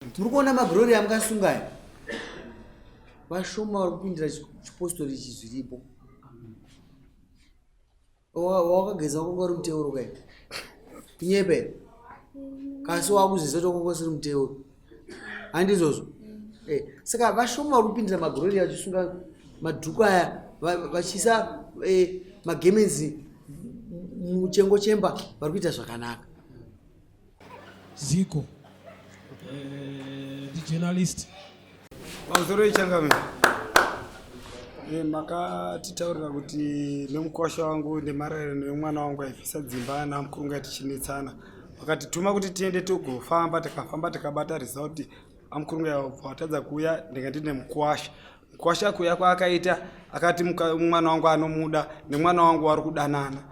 Muri kuona magrori amukasunga aya, vashoma vari kupindira chipostori ichi zviripo. Wawakageza wakanga uri muteuro kai? Kunyepa here? Kasi wakuzviziva kuti wakanga usiri muteuro, handizvozvo? Eh, saka vashoma vari kupindira magrori vachisunga madhuku aya, vachiisa eh, magemenzi muchengo chemba, vari kuita zvakanaka. Ziko eh, the journalist. Pamusoro ichangamire, makatitaurira kuti nemukwasha wangu nemarerano emwana wangu aibvisa dzimba namukurunga tichinetsana, vakatituma kuti tiende togofamba. Tikafamba, tikabata result. Amukurunga yabva watadza kuuya, ndinga ndine mukwasha. Mukwasha kuuya kwaakaita, akati mwana wangu anomuda nemwana wangu wari kudanana.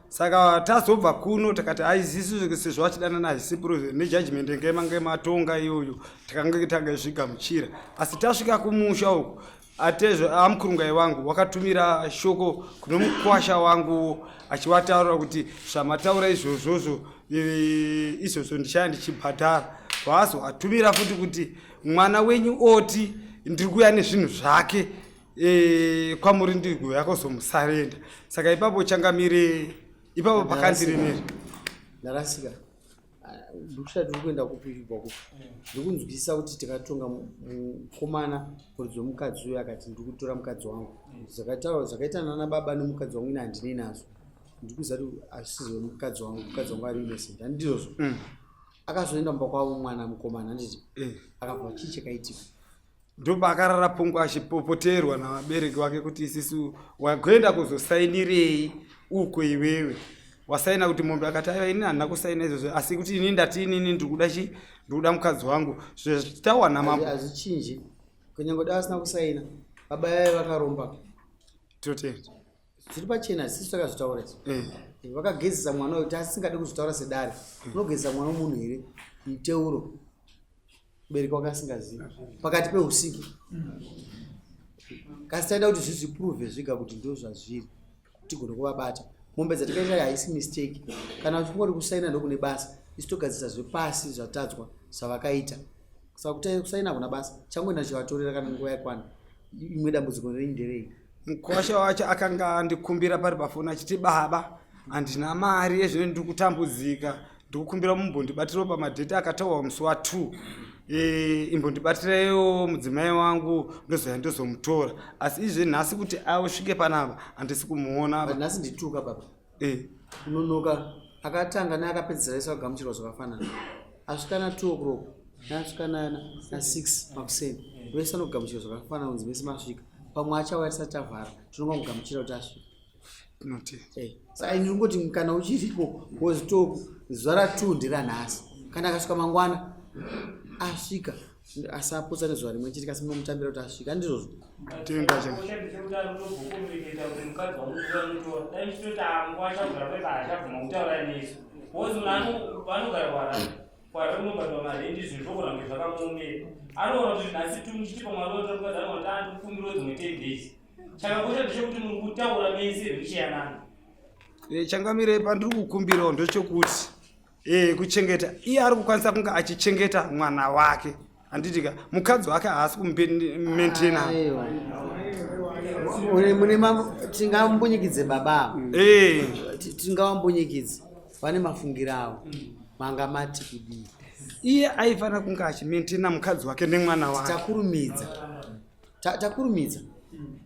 Saka tazobva kuno takati aizisu sezvo achidanana hazisi nejudgment ngemange matonga iyoyo, takange tangazvigamuchira. Asi tasvika kumusha uku, atezvo amukurungai wangu wakatumira shoko kune mukwasha wangu achiwataura kuti zvamataura izvozvozvo, izvozvo ndichaya ndichibhadhara. Waazoatumira futi kuti mwana wenyu oti ndiri kuuya nezvinhu zvake kwamuri, ndiri kuzomusarenda. Saka ipapo changamire, ipapo pakandiremera. Ndarasika. Ndikushati uri kuenda kupi, kubva kupi? Ndikunzwisisa kuti tikatonga mukomana muridzi wemukadzi uyo akati ndiri kutora mukadzi wangu, zvakataura zvakaita nana baba nemukadzi wangu, ini handinei nazvo. Ndikuziva kuti hazvisizi wemukadzi wangu, mukadzi wangu ari innocent, handizvozvo? Akazoenda mumba kwavo mwana mukomana, handiti? Akabva, chii chakaitika? Ndopaakarara pungwa achipopoterwa navabereki vake kuti isisu wagoenda kuzosainirei uko, iwewe wasaina kuti mombe? Akati aiwa, ini handina kusaina izvozvo, asi kuti ini ndati inini ndiri kuda chi ndiri kuda mukadzi wangu zvitawana mambo. Hazvichinji, kunyange dai asina kusaina, baba yaive vakaromba. Totenda. Zviri pachena, sisi takazvitaura izvi. Vakagezesa mwana uyu, tasingadi kuzvitaura sedare. Unogezesa mwana wemunhu here muteuro, mubereki wake asingazivi, pakati peusiku? Kasi taida kuti zvizviprove zviga kuti ndo zvazviri, tigone kuvabata. Mombe dzatikaita haisi mistake. Kana uchinga uri kusaina ndokune basa, isu togadzirisa zvepasi zvatadzwa zvavakaita. Saka kuti kusaina hakuna basa, changoenda chivatorera kana nguva yakwana. Imwe dambudziko renyu nderei? Mukwasha wacho akanga andikumbira pari pafoni achiti, "Baba, handina mari yezvino, ndiri kutambudzika, ndikukumbira mumbondibatirawo pamadheti akataurwa musi wa2, imbondibatireiwo mudzimai wangu, ndozoya ndozomutora." Asi izve nhasi kuti ausvike panapa handisi kumuona. But nhasi ndituka baba. Kunonoka akatanga neakapedzisira ese akagamuchirwa zvakafanana. Asvika na2 o'clock neasvika na6 makuseni, vese vanogamuchirwa zvakafanana kunzi vese masvika. Pamwe achauya tisati tavhara, tinonga kugamuchira kuti asvika. Tinoti Saka ini ndingoti kana uchiripo wozito zuva ra2 nderanhasi, kana akasvika mangwana asvika, asapotsa nezuva rimwe chete, kasi munomutambira kuti asvika, handizvozvo? Tenda changa. Mukadzi wangu anotora dai chitoti mukwasha kugara kweka haachabvuma kutaura nesu, because munhu vanogara kwarari kwarari kunobhadharwa marendi, zvinhu zvogona kunge zvakamuomera. Anoona kuti nhasi tumuchitipa mwari unotora mukadzi, anoona kuti andikukumbirawo dzimwe 10 days. Chakakosha ndechekuti muri kutaura mese muchiyanana. Changamire, pandiri kukumbirawo ndechekuti kuchengeta, iye ari kukwanisa kunge achichengeta mwana wake, handitika? Mukadzi wake haasi kumumaintaina. Aiwa. Mune tingambonyikidze baba ava. Tingavambunyikidze, vane mafungiro avo. Manga mati kudii? Iye aifanira kunge achimaintaina mukadzi wake nemwana wake. Takurumidza, takurumidza.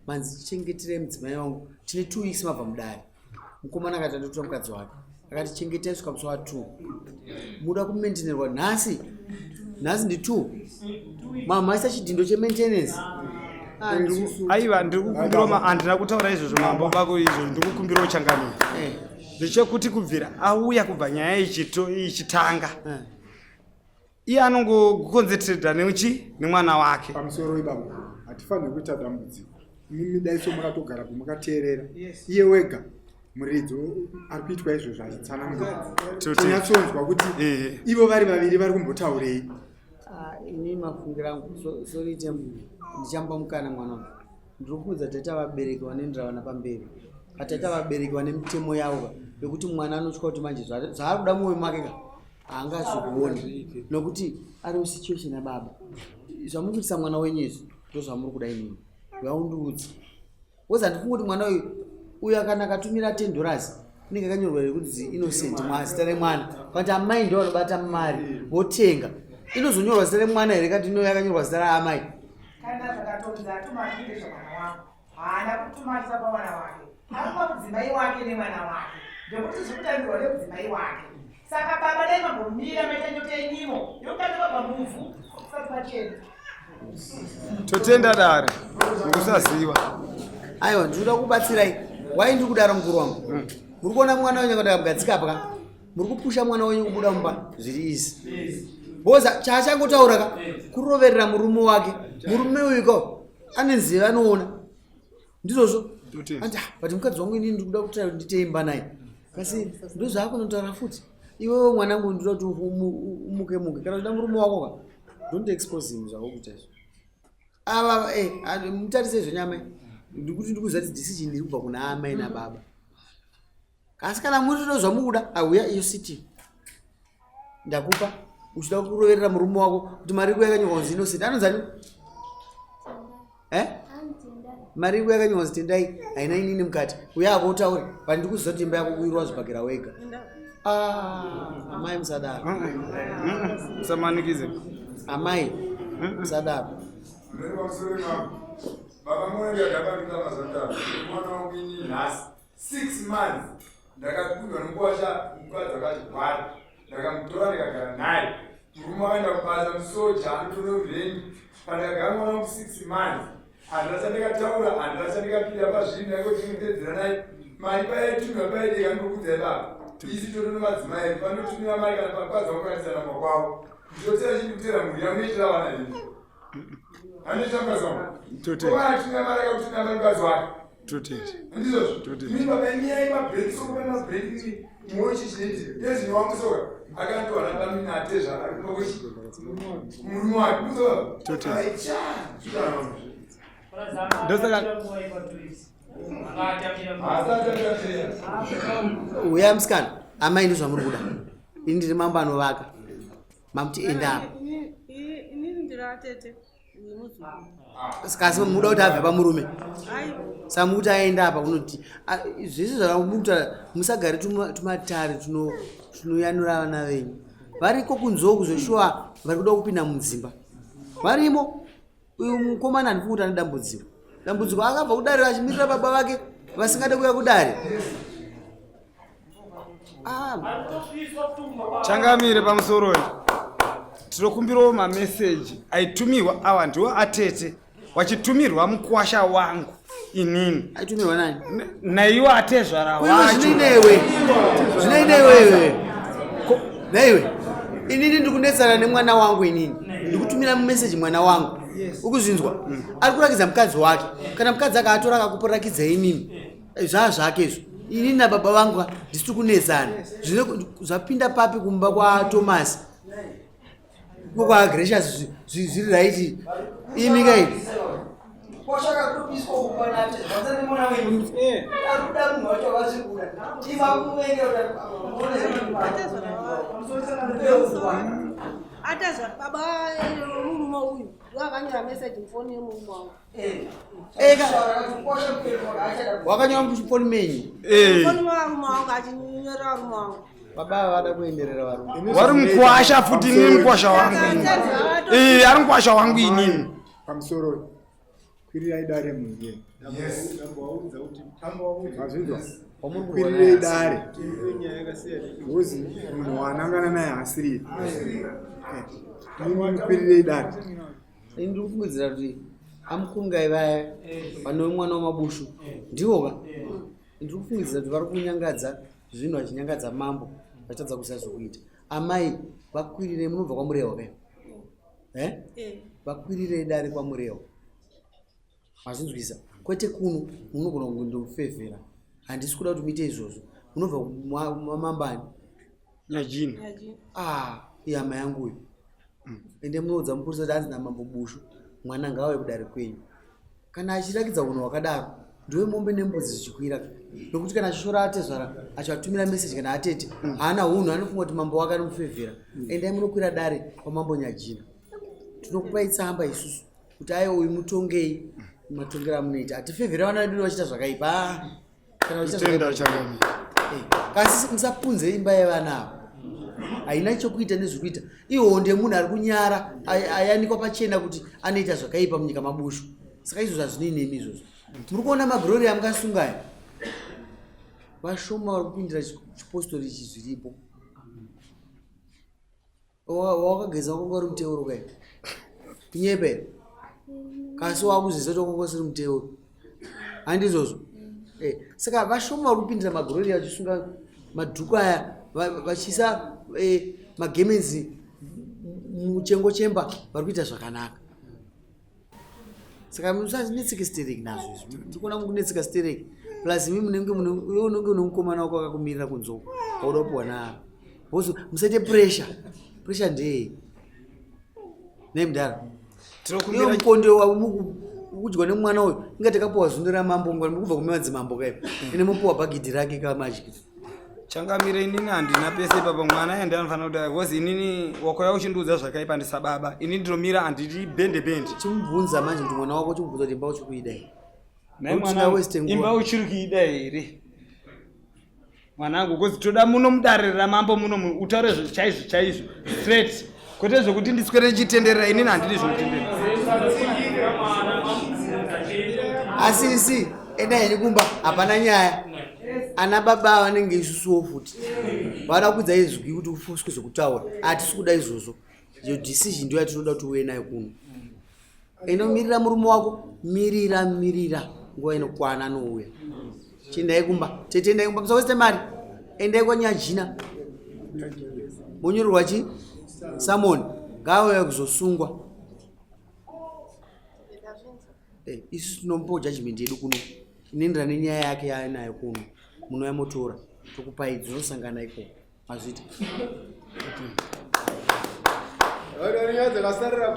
Manzi chengeterei mudzimai wangu. Tine 2 weeks mabva mudare. Mukomana akati andotora mukadzi wake, akati chengetai svika musi wa2. Muda kumaintainerwa nhasi? Nhasi ndi 2, mamaisa chidhindo chemaintenance. Ah, Aiwa, ndiri kukumbirawo, handina kutaura izvozvo mambo bako izvo. Ndiri kukumbirawo changamire, ndechekuti kubvira auya, kubva nyaya ichitanga, iye anongoconcentrata neuchi nemwana wake. Pamusoro ibaba, hatifaniri kuita dambudziko. Mimi daiso makatogarapo makateerera iye wega muridzi ari kuitwa izvozvo achitsanangura, tonyatsonzwa kuti ivo vari vaviri vari kumbotaurei. Ah, ini mafungiro angu, sorry Tem, ndichamba mukana mwana wangu. Ndiri kuudza taita vabereki vanoendera vana pamberi, ataita vabereki vane mitemo yavo ka, yekuti mwana anotya kuti manje zvaari kuda mwoyo make ka. Haangazvigoni nokuti ari musituation yababa. Zvamuri kuitisa mwana wenyu izvi ndozvamuri kuda imimi. Vaundiudze. Wozi handifungi kuti mwana uyu uyu akana akatumira 10 dollars inenge yakanyorwa here kunzi innocent zita remwana but amai ndo vanobata mari votenga inozonyorwa zita remwana here kati ino yakanyorwa zita raamai kana zvakatonzi atuma ndezvamwana wangu haana kutuma achisa pamwana wake aruma mudzimai wake nemwana wake ndekuti zviri kutambirwa nemudzimai wake saka baba dai mambomira maita nyoka yenyimo yokutanga baba muvhu kusati pachena Totenda dare nekusaziva. Aiwa ndinoda kubatsirai. Wai ndiri kudaro mukuru wangu. Mm. Muri kuona mwana wenyu akadai mugadzika apa. Muri kupusha mwana wenyu kubuda mumba zviri easy. Boza chaachangotaura ka kuroverera murume wake. Murume uyu ko ane nzeve anoona. Ndizvozvo. Andi ah, but mukadzi wangu inini ndikuda kuti ndite imba naye. Kasi ndozvaakunotaura futi. Iwewe mwanangu ndinoda kuti umuke muke. Kana uchida murume wako ka don't expose him zvakokuita izvo. Ava eh mutarise zvenyu amai. Ndikuti ndikuziva kuti decision iri kubva kuna amai nababa. Asi kana muri zvino zvamukuda auya iyo city. Ndakupa uchida kuroverera murume wako kuti mari iko yakanyorwa kunzi innocent anonzani? Eh? Mari iko yakanyorwa kunzi tendai haina inini mukati. Uya ako utaure but ndikuziva kuti imba yako kuirwa zvibhakera wega. Ah, amai musadaro. Musamanikize. Amai musadaro. Baba mwana ndakapinda mazandaro. Mwana wangu ini nhasi. 6 months ndakakundwa nokuwasha mukadzi akati gwara ndakamutora ndikagara naye murume akaenda kubasa musoja anotonorendi pandakagara mwana wangu 6 months handina chandikataura handina chandikapinda pazviri ndaingochengetedzera naye mari payaitumira paideka ndokudza ibaba isi toto nemadzimai edu panotumira mari kana pakadzi wangu katisana makwavo ndotera chii kutera mhuri yangu inoitira vana here anoita mukadzi wangu atumira mari akakutumira mari mukadzi wake ndizvozvo imi baba imiyai mabreak sokupa mabreak mwoyo chi chinoitika yezvino wangu soka akandiwana pamina atezvara ari kumba kwechi murume wake muzoaicha ndosaka uya musikana amai ndizvamuri kuda ini ndiri mambo anovaka mamuti enda apa kasi muda kuti abve pamurume saka mukuti aenda apa kunoti zvese zvakamukuta musagare tumatare tunoyanura vana venyu variko kunzoo kuzoshuwa vari kuda kupinda mudzimba varimo uyu mukomana handifungi kuti ane dambudziko dambudziko akabva kudare achimirira baba vake vasingade kuya kudare Ah. Changamire pamusoro tinokumbirawo mameseji aitumirwa awa ndiwo atete wachitumirwa mukwasha wangu inini aitumirwa nani naiwo atezvara wacho zvineinewe zvineinewewe naiwe inini ndikunetsana nemwana wangu inini ndikutumira mumeseji mwana wangu ukuzvinzwa ari kurakidza mukadzi wake kana mukadzi akaatora akakuporakidza inini zvaa zvake izvo ini nababa vangu ndisi tiri kunetsana zvino zvapinda papi kumba kwatomasi iko kwagracious zviri raiti imi kai Atezva baba murume uyu wakanyora message mufoni yemurume wangu. Eka. Wakanyora mufoni menyu. Eh. Baba ava vada kuenderera varume. Wari mukwasha futi ini mukwasha wangu. Eh, ari mukwasha wangu inini. Pamusoro kwirirai dare munhu. Yes. Mazvinzwa? Kwirirai dare. Ngozi munhu waanangana naye haasiriye. Eh. Mukwirirei dare. Ini ndiri kufungidzira kuti amukungai vaya vane mwana wamabushu ndivo ka ndiri kufungidzira kuti vari kunyangadza zvinhu vachinyangadza mambo vachitadza kuziva zvokuita amai vakwirire munobva kwamurewa kai eh? vakwirire dare kwamurewa mazvinzwisa kwete kuno munogona kundofevhera handisi kuda kuti muite izvozvo munobva mamambani nyajini ah ihama yangu uyu mm. ende munoudza mupurisa kuti anzi namambo bushu mwana ngauye kudare kwenyu kana achirakidza unhu hwakadaro Ndiwe mombe nembudzi zvichikwira. Nokuti kana achishora atezvara achivatumira message kana atete haana hunhu anofunga kuti mambo wake anomufevhera. Endai munokwira dare kwamambo Nyajina. Tinokupai tsamba isusu kuti ayo uyu mutongei matongero amunoita. Hatifevhera vana vedu vachiita zvakaipa. Ah, kana vachiita Tenda zvakaipa. changamire. Eh, kasi musapunze imba yevana ava haina chokuita nezvekuita ihonde munhu ari kunyara ayanikwa pachena kuti anoita zvakaipa munyika mabushu saka izvozvo hazvinei nemi izvozvo muri kuona magirori amukasunga aya vashoma vari kupindira chipostori ichi zviripo wakageza wakanga uri muteuro kai kunyepe kasi wakuzviziva kuti wakanga usiri muteuro handizvozvo eh, saka vashoma vari kupindira magirori vachisunga madhuku aya vachiisa eh, magemenzi muchengo chemba vari kuita zvakanaka saka musanetseke stereki nazvo izvi ndikuona mukunetseka stereki plus imi munenge iwe unenge une mukomana wako akakumirira kunze uko wauda kupiwa naro bcause musaite pressure pressure ndeyei nei mudhara iwe mukonde kudya nemwana uyu inga takapiwa zundo ramambo ngwa kubva kumadzimambo kaipa ine mopiwa bhagidhi rake kamadyi Changamire inini handina pese ipapa mwana ende anofanira kuti because inini wakauya uchindiudza zvakaipa ndisababa ini ndinomira handidi bende bende. Chimubvunza manje kuti mwana wako chimubvunza kuti imba uchiri kuida here? Nhai mwana imba uchiri kuida here? Mwanangu because toda muno mudare ramambo muno utaure chaizvo chaizvo straight kwete zvekuti ndiswere ndichitenderera inini handidi zvekutenderera. Asi isi enda henyu kumba hapana nyaya. Ana baba vanenge isusuwo futi vada kuudza izwi kuti ufuswe zvekutaura hatisi kuda izvozvo your decision ndiyo yatinoda kuti uve nayo kuno inomirira murume wako mirira mirira nguva inokwana anouya chiendai kumba tete endai kumba musaweste mari endai kwanyajina monyorerwa chi samoni ngaauya kuzosungwa Eh, isu tinomupawo judgment yedu kuno inoenderana nenyaya yake yaainayo kuno munouya motora tokupai dzinosangana ikoko mazvita Nyaya dzakasarira